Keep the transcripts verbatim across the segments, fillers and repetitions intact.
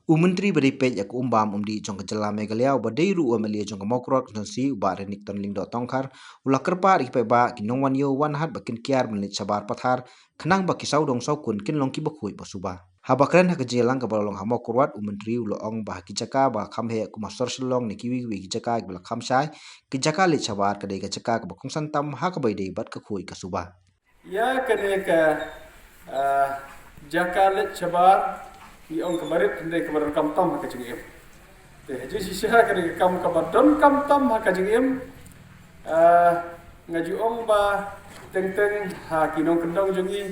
U Myntri ba dei peit ïa ka um bam um dih jong ka jylla Meghalaya, uba dei ruh u M L A jong ka Mawkyrwat Constituency, u Bah Renikton Lyngdoh Tongkhar, u la kyrpad ïa ki paidbah, ki nongwan ïew wan hat ba kin kiar ban leit shabar pathar, khnang ba ki sawdong sawkun kin long kiba khuid ba suba. Haba kren ha ka jingïalang kaba la long ha Mawkyrwat, u Myntri u la ong ba ha ki jaka ba kham heh kum ha sor Shillong ne kiwei kiwei ki jaka kiba la kham shai, ki jaka leit shabar ka dei ka jaka kaba kongsan tam ha kaba ïadei bad ka khuid ka suba. Ïa kane ka, ah, jaka leit shabar, ngi ong kaba rit hynrei kaba donkam tam ha ka jingim. Te ha jingshisha kane ka kam kaba donkam tam ha ka jingim, ah, nga ju ong ba teng teng ha ki nongkyndong jong ngi,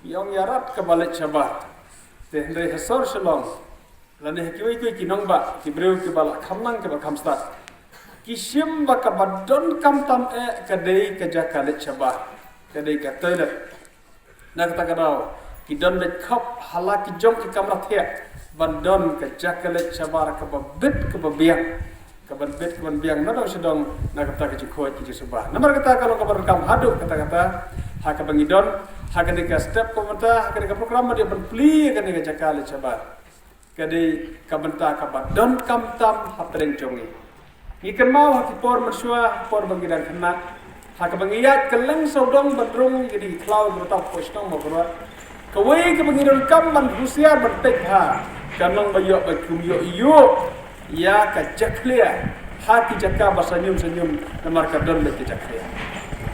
ngi ong ïa rat kaba leit shabar. Te hynrei ha sor Shillong, lane ha kiwei kiwei ki nongbah, ki briew kiba la kham nang kiba kham stad, ki shim ba kaba donkam tam eh ka dei ka jaka leit shabar, ka dei ka toilet. Na kata ka daw, ki don beit khop ha la ki jong ki kamra thiah ban don ka jaka leit shabar kaba bit kaba biang, kaban bit kaban biang na dong sha dong na kata ka jingkhuid ka jingsuba. Namar kata ka long kaba donkam haduh katta katta, ha kaba ngi don, ha kane ka step kaba mynta, ha kane ka program ba dei ban plie kane ka jaka leit shabar, ka dei ka bynta kaba donkam tam hapdeng jong ngi. Ngi kynmaw ha ki por mynshuwa, ha ki por ba ngi dang khynnah, ha kaba ngi ïaid kylleng sawdong ban rung ïa kine ki khlaw kiba tap hapoh shnong Mawkyrwat, kawei kaba ngi donkam ban husiar ban peit bha, ka long ba ïoh ba kum ïoh ïoh ïa ka jakhlia ha ki jaka ba sahñium sahñium, namar ka don beit ka jakhlia.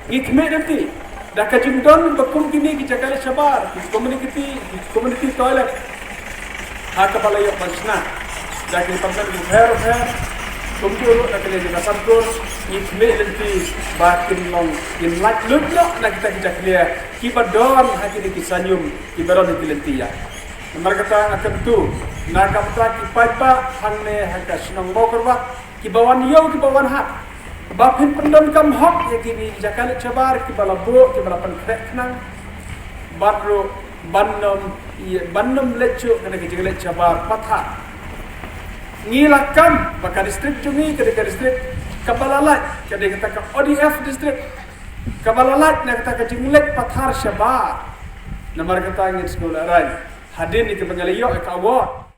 Ngi khmih lynti da ka jingdon ba kum kine ki jaka leit shabar, ki community, ki community toilet, ha kaba la ïoh ban shna da ki department bapher bapher, kumjuh ruh da ka liang jong ka sorkar. Ngi khmih lynti ba kin long, kin lait lut noh na kita ki jakhlia kiba don ha kine ki sahñium, kiba don ha ki lynti ïa. Namar kata nga kyntu na ka bynta ki paidbah hangne ha ka shnong Mawkyrwat, kiba wan ïew kiba wan hat, ba phin pyndonkam hok ïa kine ki jaka leit shabar kiba la buh, kiba la pynkhreh khnang, bad ruh ban ym, ïa, ban ym leit shuh kane ka jingleit shabar pathar. Ngi la kam ba ka district jong ngi ka dei ka district kaba la lait, ka dei kata ka O D F district kaba la lait na kata ka jingleit pathar shabar. Namar kata ngin sngewlehrain hadien kaba ngi la ïoh ïa ka award